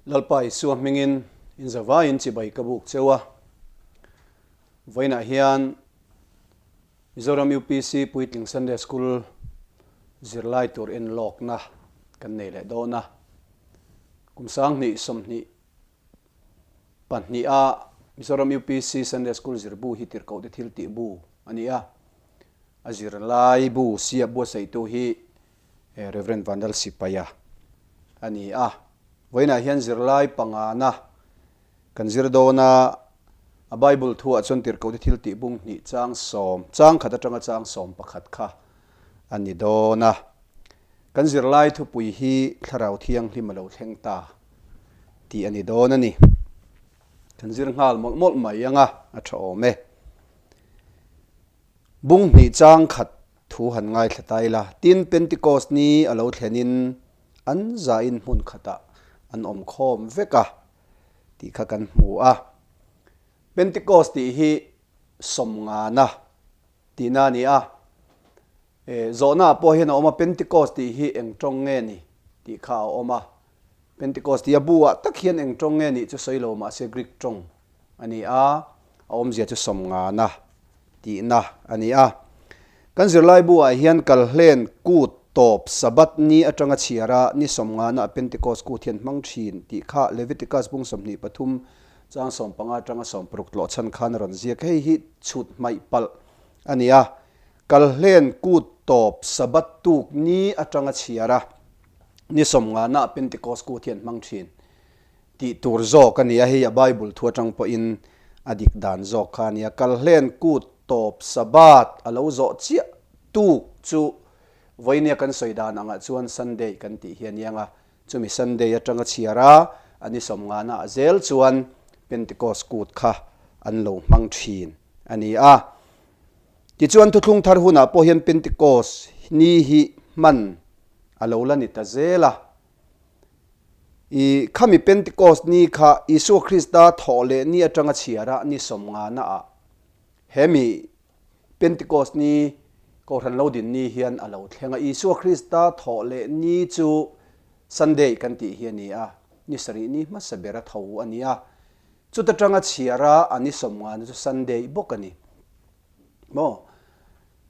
Lalpa Isua hmingin inzavaiin chibai ka buk cheu a. Vawiinah hian Mizoram UPC Puitling Sunday School zirlai tur enlawkna kan nei leh dawn a. Kum 20 20 a Mizoram UPC Sunday School zirbu hi tirhkohte thil tih bu a ni a. A zirlai bu sia buatsaihtu hi Rev. Vandal Sipaia a ni a. Vawiinah hian zirlai pangana kan zir dawn a, a Bible thuah chuan tirhkohte thil tih bung hnih chang sawm, chang khat atanga chang sawm pakhat kha a ni dawn a. Kan zirlai thupui hi Thlarau Thianghlim a lo thleng ta tih a ni dawn a ni. Kan zir nghal mawlh mawlh mai ang a, a tha awm e. Bung hnih chang khat thu han ngaithla ta ila, tin Pentecost ni a lo thlenin an zain hmun khatah an awm khawm vek a tih kha kan hmu a. Pentecost tih hi sawmngana tihna a ni a. Zawhnaah pawh hian a awm a, Pentecost tih hi eng tawng nge ni tih kha a awm a. Pentecost tih a bu-ah tak hian eng tawng nge nih chu sawi lo mahse Greek tawng a ni a, a awmzia chu sawmngana tihna a ni a. Kan zirlai bu-ah hian Kalhlen kut tawp Sabbath ni atanga chhiar a, ni sawmngana a Pentecost kut hian hmang thin tih kha Leviticus bung 23 chang 15 atanga 60 tlawh chhan khan a rawn ziak. Hei hi chhut hmaih palh a ni a, Kalhlen kut tawp Sabbath tuk ni atanga chhiar a, ni sawmngana a Pentecost kut hian hmang thin. Tih tur zawk a ni a, hei a Bible thu atang pawhin a dik dan zawk kha a ni a. Kalhlen kut tawp Sabbath a lo zawh chiah tuk chu vawinia kan sawi dan angah chuan Sunday kan tih hi a ni ang a, chumi Sunday atanga chhiar a, a ni sawmngana ah zel chuan Pentecost kut kha an lo hmang thin a ni a. Tichuan thuthlung thar hunah pawh hian Pentecost ni hi hman a lo la ni ta zel a. I khami Pentecost ni kha Isua Krista thawh leh ni atanga chhiara ni sawmngana ah hemi Pentecost ni Kohhran lo din ni hian a lo thleng a. Isua Krista thawh leh ni chu Sunday kan tih hi a ni a, ni sarih ni hmasa bera tho a ni a. Chuta tanga chhiara a ni sawmngana chu Sunday bawk a ni. Maw?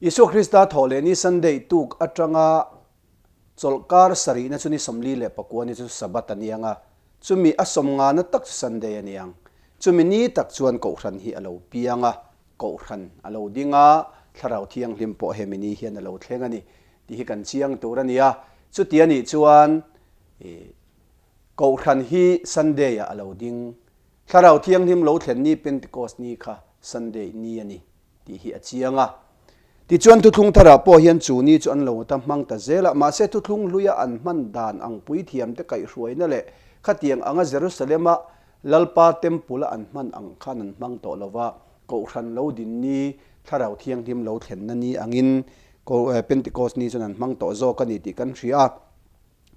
Isua Krista thawh leh ni Sunday tuk atanga Chawlhkar sarihna chu ni 44 ni chu Sabbath a ni ang a, chumi a sawmngana tak chu Sunday a ni ang. Chumi ni tak chuan Kohhran hi a lo piang a, Kohhran a lo ding a, Thlarau Thianghlim pawh hemi ni hian a lo thleng a ni tih hi kan chiang tur a ni a. Chuti a nih chuan Kohhran hi Sunday-ah a lo ding. Thlarau Thianghlim lo thlen ni Pentecost ni kha Sunday ni a ni. Tih hi a chiang a. Tichuan thuthlung tharah pawh hian chu ni chu an lo ta hmang ta zel a, mahse thuthlung hluia an hman dan ang puithiamte kaihhruaina leh khatiang anga Jerusalema Lalpa Temple-a an hman ang khan an hmang tawh lo va, Kohhran lo din ni, Thlarau Thianghlim lo thlenna ni angin Pentecost ni chuan an hmang tawh zawk a ni tih kan hria a.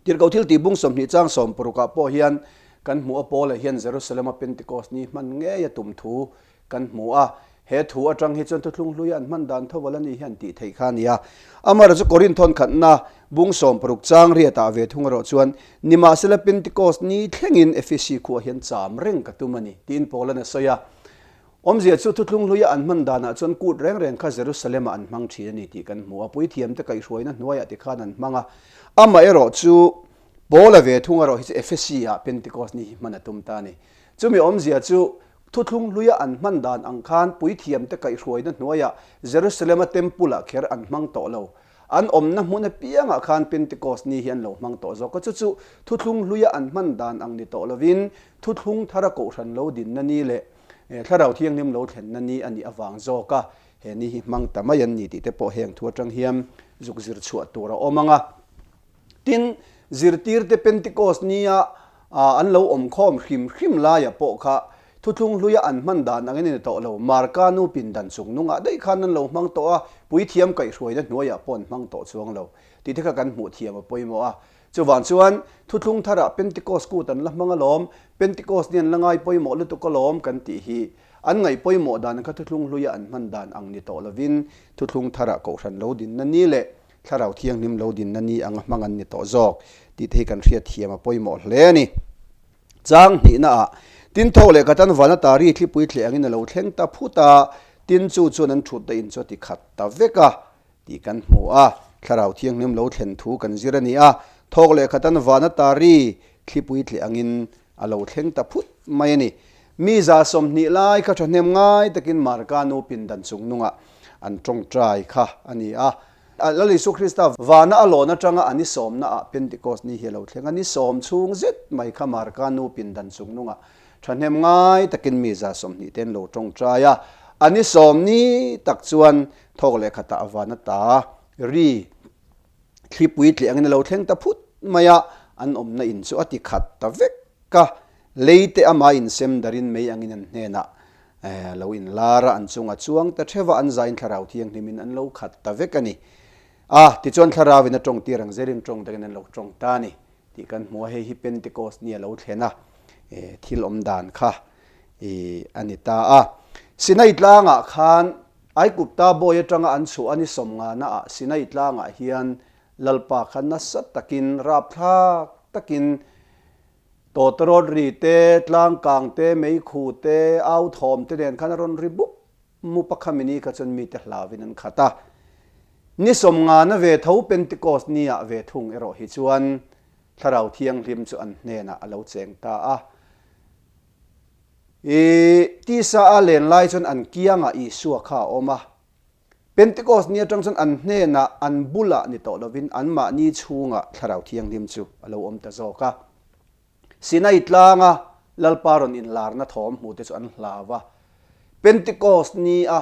Tirhkoh thil tih bung 20 chang 60 ah pawh hian kan hmuh a Paula hian Jerusalem-a Pentecost ni hman ngei a tum thu kan hmu a. He thu atang hi chuan thuthlung hluia an hman dan tho val a ni hian tih theih kha a ni a. Amaherawh chu Korinth thawn khatna bung 60 chang riatah ve thung erawh chuan nimahsela Pentecost ni thlengin Ephesi khuah hian cham reng ka tum a ni tiin Paula'n a sawi a. Awmzia chu thuthlung hluia an hman danah chuan kut reng reng kha Jerusalem-ah an hmang thin a ni tih kan hmu a, puithiamte kaihhruaina hnuaiah ti khan an hmang a. Amaherawh chu Paula ve thung erawh hi chu Ephesi-ah Pentecost ni hi hman a tum ta a ni. Chumi awmzia chu thuthlung hluia an hman dan ang khan puithiamte kaihhruaina hnuaiah Jerusalem-a temple-ah kher an hmang tawh lo. An awmna hmun apiangah khan Pentecost ni hi an lo hmang tawh zawk a, chu chu thuthlung hluia an hman dan ang ni tawh lovin thuthlung thara kohhran lo dinna ni leh Thlarau Thianghlim lo thlenna ni a nih avang zawk a, he ni hi hmang ta mai an ni tih te pawh heng thu atang hian zuk zir chhuah tur a awm ang a. Tin, zirtirte Pentecost nia an lo awm khawm hrim hrim laia pawh kha thuthlung hluia an hman dan angin a ni tawh lo. Marka nu pindan chung nungah daih khan an lo hmang tawh a, puithiam kaihhruaina hnuaiah pawh an hmang tawh chuang lo tih te kha kan hmuh thiam a pawimawh a. Chuvang chuan, thuthlung tharah Pentecost kut an la hmang alawm, Pentecost ni an la ngai pawimawh lutuk alawm kan tih hi an ngaih pawimawh dan kha thuthlung hluia an hman dan ang ni tawh lovin thuthlung tharah kohhran lo dinna ni leh Thlarau Thianghlim lo dinna ni anga hmang an ni tawh zawk tih te hi kan hriat thiam a pawimawh hle a ni. Chang hnihna ah, Tin tho leh khat an van ata ri thlipui thleh angin a lo thleng ta phut a, tin chu chuan an thutna in chu a ti khat ta vek a tih kan hmu a, Thlarau Thianghlim lo thlen thu kan zir a ni a, thawk leh khat an van ata ri thlipui thleh angin a lo thleng ta phut mai a ni. Mi 120 lai kha thahnem ngai takin Marka nu pindan chung nungah an tawngtai kha a ni a. Lal Isu Krista vana a lawn atanga a ni sawmna ah Pentecost ni hi a lo thleng a, ni sawm chhung zet mai kha Marka nu pindan chung nungah thahnem ngai takin mi 120 te an lo tawngtai a, a ni sawm ni tak chuan thawk leh khatah a vana ta ri thlipui tleh angin a lo thleng ta phut mai a, an awmna in chu a ti khat ta vek a, lei te amah insem darin mei angin an hnenah Lo inlar a, an chunga chuang ta theuh a, an zain Thlarau Thianghlimin an lo khat ta vek a ni. A, tichuan Thlarauin a tawng tir ang zelin tawng dangin an lo tawng ta a ni tih kan hmu a, hei hi Pentecost ni a lo thlen a, thil awm dan kha a ni ta a. Sinai tlangah khan Aigupta bawi atanga an chhuah a ni 50 ah Sinai tlangah hian Lalpa kha nasa takin rapthlak takin Tawtawrawt ri te, tlang kang te, meikhu te, au thawm te nen khan a rawn ri bup mup a khami ni kha chuan mite hlauvin an khat a. Ni 50na ve tho Pentecost ni ah ve thung erawh hi chuan Thlarau Thianghlim chu an hnenah a lo cheng ta a. I tisa a len lai chuan an kiangah Isua kha a awm a. Pentecost ni atang chuan an hnenah an bulah ni tawh lovin anmahni chhungah Thlarau Thianghlim chu a lo awm ta zawk a. Sinai tlanga Lalpa rawn inlarna thawm hmute chu an hlau a. Pentecost ni a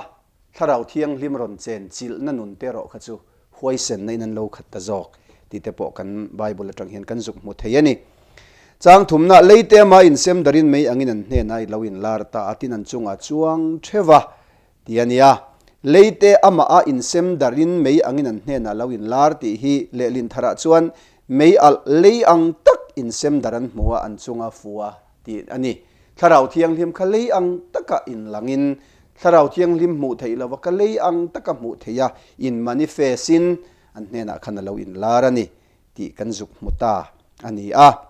Thlarau Thianghlim rawn chen chilhna nun te erawh kha chu huaisenna in an lo khat ta zawk tih te pawh kan Bible atang hian kan zuk hmu thei a ni. Chang thumna, Leite ama insem darin mei angin an hnenah i lo inlar ta a, tin an chungah chuang theuh a. Ti a nia. Leite amah a insem darhin mei angin an hnenah lo inlar tih hi lehlin tharah chuan mei alh lei ang tak insem dar an hmu a, an chunga fu a tih a ni. Thlarau Thianghlim kha lei ang taka inlangin, Thlarau Thianghlim hmuh theih lova ka lei ang taka hmuh theih a in manifest in an hnenah khan a lo inlar a ni tih kan zuk hmu ta a ni a.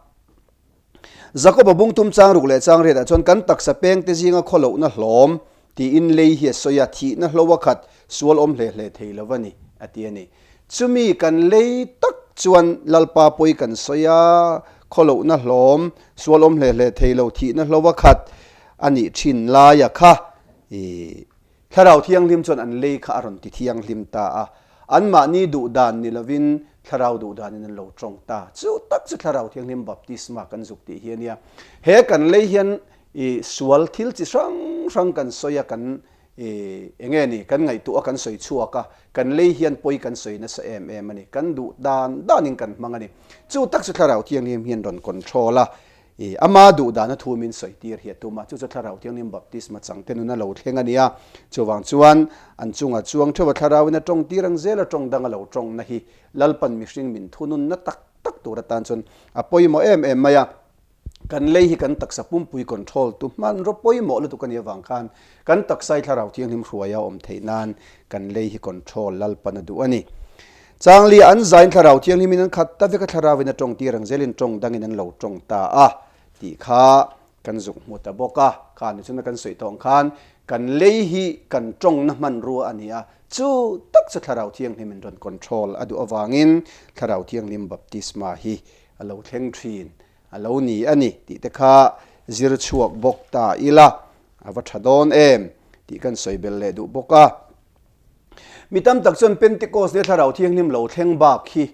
Jakoba bungtum chang ruk leh chang riatah chuan kan taksa pengte zinga khawlohna hlawm tiin lei hi a sawi a, thihna hlo a khat sual awm hle hle thei lo a ni, a ti a ni. Chumi kan lei tak chuan Lalpa pawi kan sawi a, khawlohna hlawm, sual awm hle hle thei lo, thihna hlo a khat a nih thin laia kha i Thlarau Thianghlim chuan an lei kha a rawn ti thianghlim ta a, anmahni duh dan ni lovin Thlarau duh danin an lo tawng ta. Chu tak chu Thlarau Thianghlim baptisma kan zuk tih hi a nia. He kan lei hian i sual thil chi hrang hrang kan sawi a, kan i eng nge ni, kan ngaihtuah a, kan sawi chhuak a, kan lei hian pawi kan sawi nasa em em a ni. Kan duh dan danin kan hmang a ni. Chu tak chu Thlarau Thianghlim hian rawn control a, I ama duh dana thu min sawi tir hi a tum a, chu chu Thlarau Thianghlim baptisma chang te nun a lo thleng a nia. Chuvang chuan an chunga chuang theuh a Thlarauin a tawng tir ang zel a tawng dang a lo tawngna hi Lalpan mihring min thununna tak tak tur atan chuan a pawimawh em em mai a. Kan lei hi kan taksa pumpui control tu hmanraw pawimawh lutuk a nih avang khan kan taksa hi Thlarau Thianghlim hruaia awm theih nan kan lei hi control Lalpan a duh a ni. Changli an zain Thlarau Thianghlimin an khat ta vek a, Thlarauin a tawng tir ang zelin tawng dangin an lo tawng ta a tih kha kan zuk hmu ta bawk a. Kha ni chuna kan sawi tawh ang khan kan lei hi kan tawngna hmanrua a ni a, chu tak chu Thlarau Thianghlimin rawn control a duh avangin Thlarau Thianghlim baptisma hi a lo thleng thin a lo ni a ni tih te kha zir chhuak bawk ta ila a va tha dawn em tih kan sawi belh leh duh bawk a. Mi tam tak chuan Pentecost leh Thlarau Thianghlim lo thleng bak hi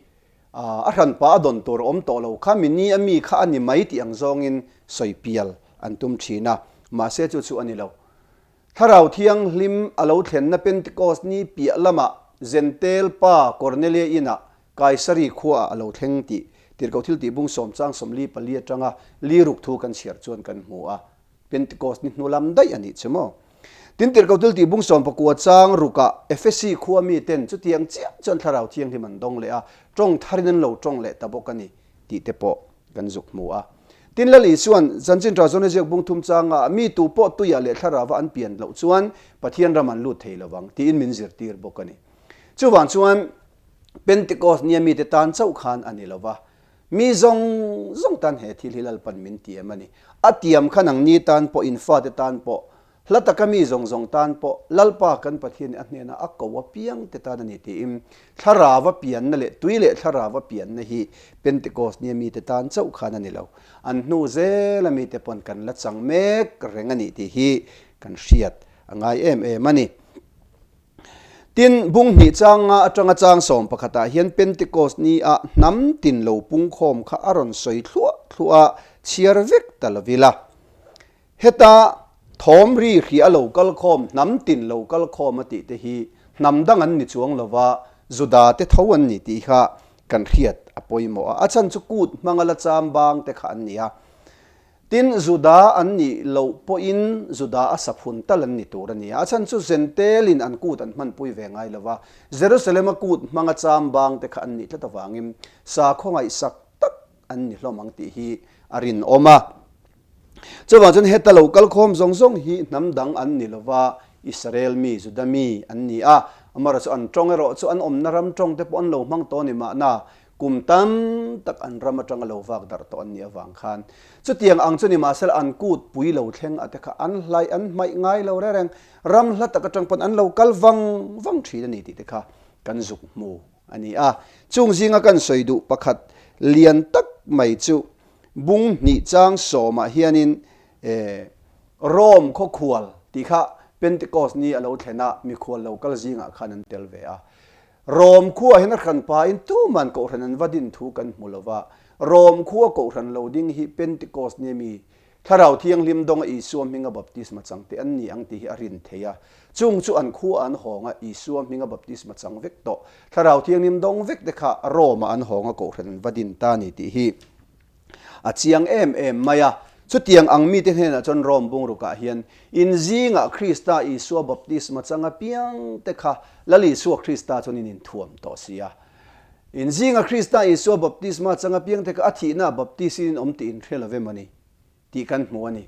a hranpa a dawn tur a awm tawh lo kha, mi ni a mi kha a ni mai tih ang zawngin sawi pial an tum thin a, mahse chu chu a ni lo. Thlarau Thianghlim a lo thlenna Pentecost ni piah lamah Zentel pa Kornelia inah Kaisari khuaah a lo thleng tih Tirhkoh Thiltih bung sawm chang 44 atanga li ruk thu kan chhiar chuan kan hmu a. Pentecost ni hnu lam daih a nih chu maw? Tin, Tirhkoh Thiltih bung 19 chang rukah Efesi khua miten chutiang chiah chuan Thlarau Thianghlim an dawng leh a, tawng tharin an lo tawng leh ta bawk a ni tih te pawh kan zuk hmu a. Tin, Lal Isua'n Chanchin Tha Zawn a ziak bung thum changa mi tu pawh tuiah leh Thlarauva an pian loh chuan Pathian ram an lut thei lovang tiin min zirtir bawk a ni. Chuvang chuan Pentecost nia mite tan chauh khan a ni lova. Mi zawng zawng tan he thil hi Lalpan min tiam a ni. A tiam kha nangni tan pawh, in fate tan pawh, hla taka mi zawng zawng tan pawh Lalpa kan Pathian nih a hnenah a ko apiang te tan a ni tiin Thlarauva pianna leh tui leh Thlarauva pianna hi Pentecost nia mite tan chauh khan a ni lo. An hnu zela mite pawn kan la chang mek reng a ni tih hi kan hriat a ngai em em a ni. Tin, bung hnih changa atanga chang sawm pakhatah hian Pentecost ni ah hnam tin lo pungkhawm kha a rawn sawi thluah thluah a, chhiar vek ta lo ila. Heta thawm ri hri a lo kal khawm, hnam tin lo kal khawm a tih te hi hnam dang an ni chuang lo va, Juda te tho an ni tih kha kan hriat a pawimawh a. A chhan chu kut hmanga la cham bang te kha an ni a. Tin, Juda an nih loh pawhin Juda a saphun tal an ni tur a ni a. A chhan chu Zentelin an kut an hmanpui ve ngai lo va, Jerusalem-a kut hmanga cham bang te kha an nih tlat avangin sakhaw ngaihsak tak an ni hlawm ang tih hi a rinawm a. Chuvang chuan heta lo kalkhawm zawng zawng hi hnam dang an ni lo va, Israel mi, Juda mi an ni a. Amaherawhchu an tawng erawh chu an awmna ram tawng te pawh an lo hmang tawh a ni mahna, Kum tam tak an ram atanga lo vak darh tawh an nih avang khan chutiang ang chu nimahsela an kut pui lo thleng a te kha an hlai an hmaih ngai lo reng reng, ram hla tak atang pawn an lo kal vang vang thin a ni tih te kha kan zuk hmu a ni a. Chung zinga kan sawi duh pakhat lian tak mai chu bung hnih chang sawmah hianin Rome khawkhual tih kha Pentecost ni a lo thlen a, mikhual lo kal zingah khan an tel ve a. Rom khua hian a hran pain tuman kohhran an va din thu kan hmu lo va. Rom khua kohhran lo ding hi Pentecost nia mi Thlarau Thianghlim dawnga Isua hminga baptisma changte an ni ang tih hi a rin thei a. Chung chu an khua an hawng a, Isua hminga baptisma chang vek tawh Thlarau Thianghlim dawng vek te kha Rome-ah an hawng a kohhran an va din ta ni tih hi A chiang em em mai a. Chutiang ang mite hnenah chuan Rome bungrukah hian in zingah Krista Isua baptisma changa piang te kha Lal Isua Krista chuan in inthuam tawh si a. In zinga Krista Isua baptisma changa piang te kha a thihna baptis-in in awm tih in hre lo em a ni? Tih kan hmu a ni.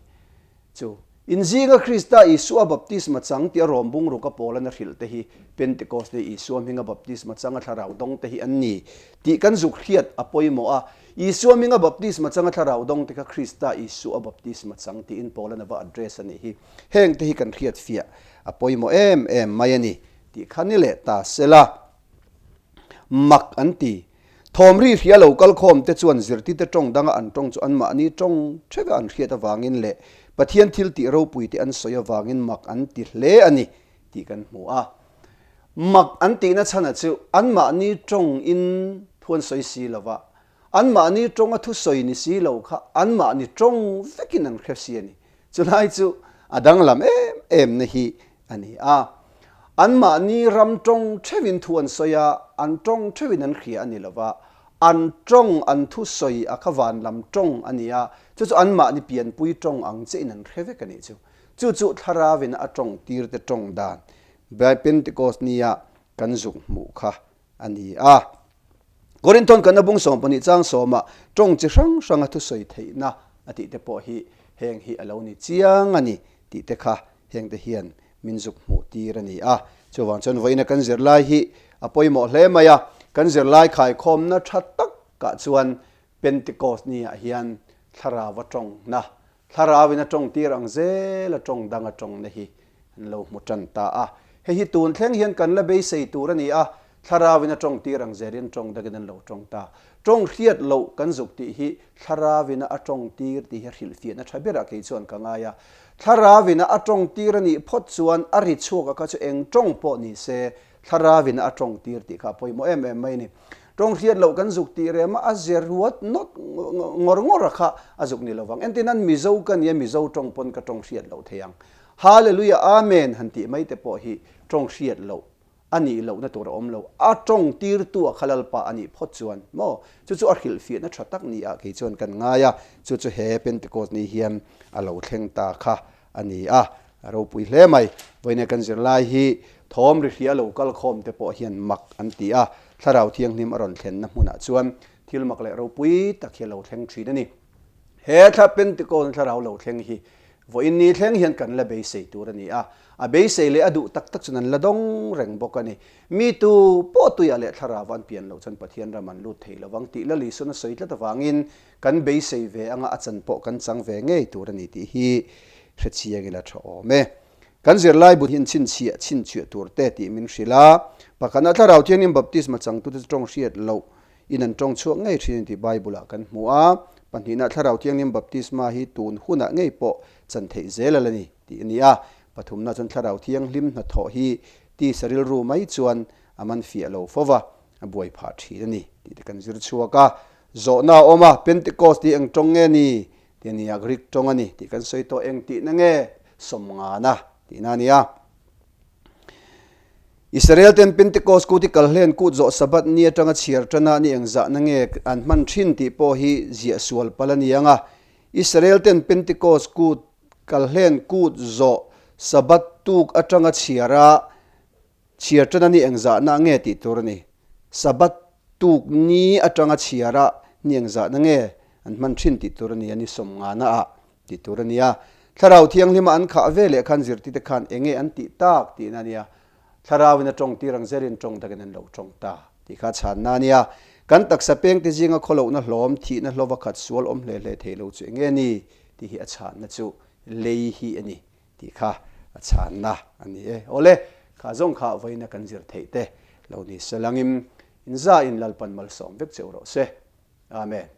Chu, in zinga Krista Isua baptisma chang tia Rom bungruka Paula'n a hrilh te hi Pentecost leh Isua hminga baptisma changa thlarau dawng te hi an ni tih kan zuk hriat a pawimawh a. Isua hminga baptisma changa thlarau dawng te kha Krista Isua baptisma chang tiin Paula'n a va address a nih hi. Heng te hi kan hriat fiah a pawimawh em em mai a ni tih kha ni leh ta sela. Mak an ti. Thawm ri hria lo kalkhawm te chuan zirtite tawng danga an tawng chu anmahni tawng theuha an hriat avangin leh Pathian thil tih ropui te an sawi avangin mak an ti hle a ni tih kan hmu a. Mak an tihna chhana chu anmahni tawng in thu an sawi si lo va, anmahni tawnga thusawi ni si lo kha anmahni tawng vekin an hre si a ni. Chulai chu a danglam em em na hi a ni a. Anmahni ram tawng theuhin thu an sawi a, an tawng theuhin an hria a ni lo va, an tawng an thusawi a kha van lam tawng a ni a, chu chu anmahni pianpui tawng ang chiahin an hre vek a nih chu. Chu chu Thlarauin a tawng tirte tawng dan Pentecost nia kan zuk hmuh kha a ni a. Korinthon kan abung 12 chang sawmah tawng chi hrang hranga thusawi theihna a tih te pawh hi heng hi a lo ni chiang a ni tih te kha heng te hian min zuk hmuh tir a ni a. Chuvang chuan vawiina kan zirlai hi a pawimawh hle mai a, kan zirlai khaikhawmna tha takah chuan Pentecost ni ah hian thlarau a tawngna, thlarauin a tawng tir ang zel a tawng dang a tawngna hi an lo hmu tan ta a. Hei hi tun thleng hian kan la beisei tur a ni a, thlarauin a tawng tir ang zelin tawng dangin an lo tawng ta. Tawng hriat loh kan zuk tih hi thlarauin a tawng tir tih hi hrilhfiahna tha berah kei chuan ka ngai a. Thlarauin a tawng tir a nih phawt chuan a ri chhuak a kha chu eng tawng pawh ni se thlarauin a tawng tir tih kha a pawimawh em em mai a ni. Tawng hriat loh kan zuk tih rem a, a ze ruat nawt ngawr ngawr a kha a zuk ni lovang. Entirnan Mizo ka nia Mizo tawng pawn ka tawng hriat loh thei ang. Hallelujah Amen han tih mai te pawh hi tawng hriat loh a nih lohna tur a awm lo. A tawng tirtu a kha Lalpa a nih phawt chuan maw? Chu chu a hrilhfiahna tha tak ni ah kei chuan kan ngai a, chu chu he Pentecost ni hian a lo thleng ta kha a ni a, a ropui hle mai. Vawiin kan zirlai hi thawm ri hria lo kal khawm te pawh hian mak an ti a, Thlarau Thianghlim a rawn thlenna hmunah chuan thil mak leh ropui tak hi a lo thleng thin a ni. He thla Pentecost-a thlarau lo thleng hi Vawiin ni thleng hian kan la beisei tur a ni a, a beisei leh a duh tak tak chuan an la dawng reng bawk a ni. Mi tu pawh tuiah leh thlarau an pian loh chuan Pathian ram an lut thei lovang tih Lal Isuan a sawi tlat avangin kan beisei ve anga a chan pawh kan chang ve ngei tur a ni tih hi hrechiang ila tha awm e. Kan zirlai bu hian chhinchhiah chhinchhiah tur te tih min hrilh a, pakhatna thlarau thianghlim baptisma changtute chu tawng hriat loh in an tawng chhuak ngei thin tih Bible ah kan hmu a, pahnihna thlarau thianghlim baptisma hi tun hunah ngei pawh chan theih zel a la ni tih a ni a, pathumna chuan thlarau thianghlim hnathawh hi tisa rilru mai chuan a man fiah lo fo va, a buai phah thin a ni tih te kan zir chhuak a. Zawhna a awm a, Pentecost hi eng tawng nge ni? Tih a ni a, Greek tawng a ni tih kan sawi tawh, eng tihna nge? Sawmngana tihna a ni a. Israel ten Pentecost kut i kal hlen kut zawh Sabbath ni atanga chhiar tana ni engzahna nge an hman thin tih pawh hi ziah sual pal a ni ang a. Israel ten Pentecost kut kal hlen kut zawh Sabbath tuk atanga chhiar a chhiar tana ni engzahna nge tih tur a ni. Sabbath tuk ni atanga chhiar a ni engzahna nge an hman thin tih tur a ni a ni sawmngana ah. Tih tur a nia. Thlarau Thianghlima an khah ve leh khan zirtite khan enge an tih tak tihna a nia. Thlarauin a tawng tir ang zelin tawng takin an lo tawng ta tih kha chhanna a nia. Kan taksa pengte zinga khawlohna hlawm, thihna hlawva khat sual awm hle hle thei lo chu enge ni tih hi a chhanna chu lei hi a ni tih kha a chhanna a ni e. Awle, kha zawng kha vawiina kan zir theih te lo ni se langin inza in Lalpan malsawm vek cheu rawh se. Amen.